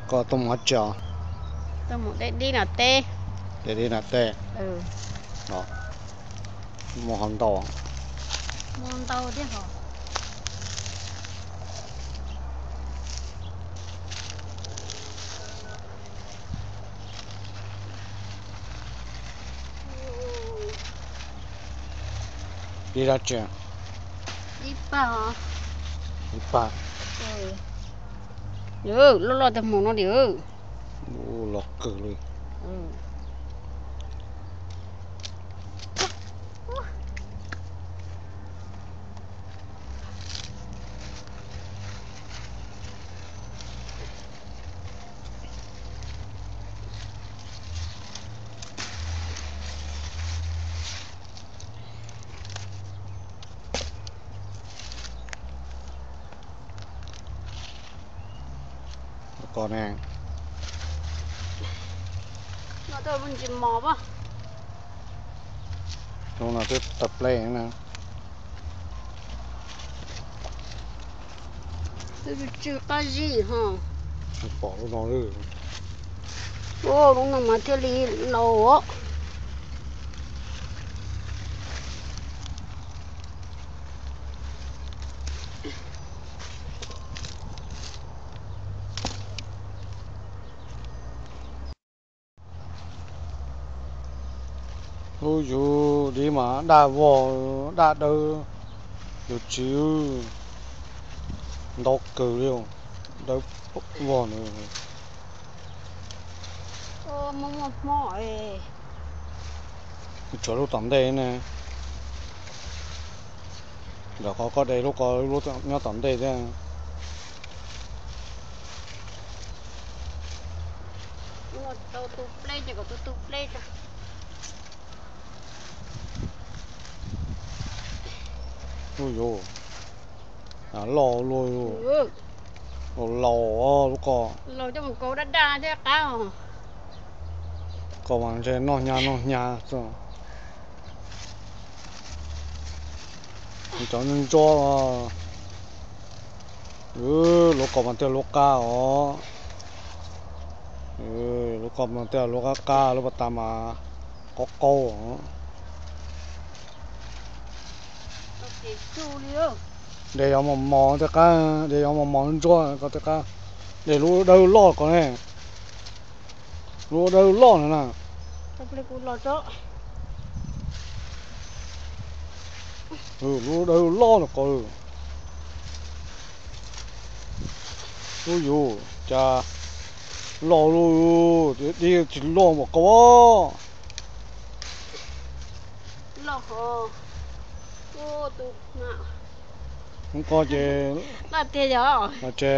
Koj tuaj mus qhov tsev? Tuaj mus deb dib no teb. Deb dib no teb. Mus hov ntau. Mus ntau thiab hov. Dib dab tsi? Dib pag. Dib pag. Loj loj tag mus no li. Loj kawg li. Koj ne, no twb tawm plej na. Twb tsw qab zib ho. Pom lub no, lub no mas thiaj li laus os. Ub, yus dib mas daj vog, daj dawb, yus tsis ntau kawg li, dawb vog na. Tsuav lub tom ntej ne, ntawm qhov koj de lub ko, lub nyob tom ntej thiab. Ub yuv, loj luaj, laus laus lub ko. Ko mas ntshe noj hnyav noj hnyav xwb. Cov ntsuab, lub ko mas thiaj luab qab os. Lub ko mas thiaj luab qab qab, lub pas tas mas qaub qaub os. De yov mos mos thiaj qab, de yov mos mos ntsuab ko thiaj qab. De lub dawb loj ko ne, lub dawb loj no na. Lub dawb loj no ko. Ub yuv, cas loj luaj, dib tsis loj npaum ko. Ub ko ces, ces lub, tsis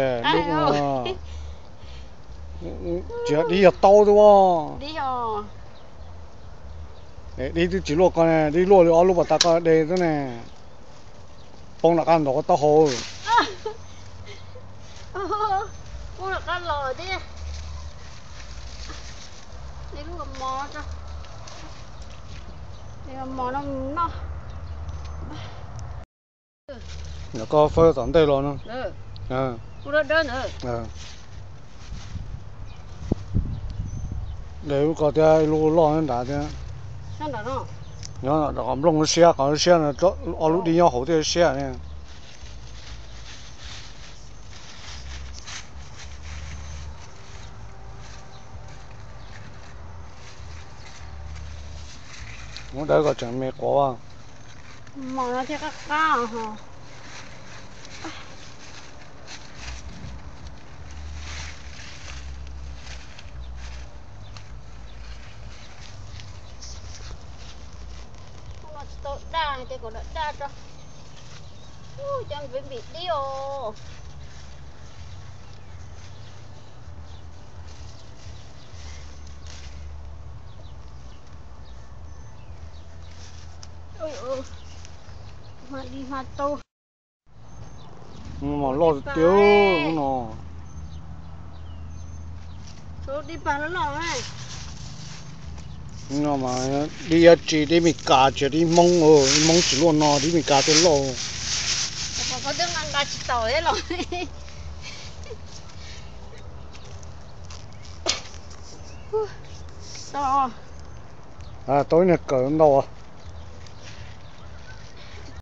yog dib, yog taub xwb as. Dib twb tsis luaj ko ne, dib luaj li ob lub pas tas ko de xwb ne. Poob nram qab ntaus koj taub hau. Ntawm koj fawb tom ntej los no. De lub ko thiab ib lub loj nyob nrad thiab. Nyob qhov nplooj lub siab, qhov lub siab no, ob lub dib nyob hauv thiab siab ne. Muab dawb kom tseem me quav. Mos no thiaj qab qab ho. Tsis tau daj ces kom daj daj tso. Ub, cov npim npim dib os. Hma dib hma taub. Mas loj tiag no. No mas dib dab tsi, dib Meskas tsis dib Hmoob, dib Hmoob tsis luaj no, dib Meskas thiaj loj. Tsis tau los. Tau ib niag kawm ntau.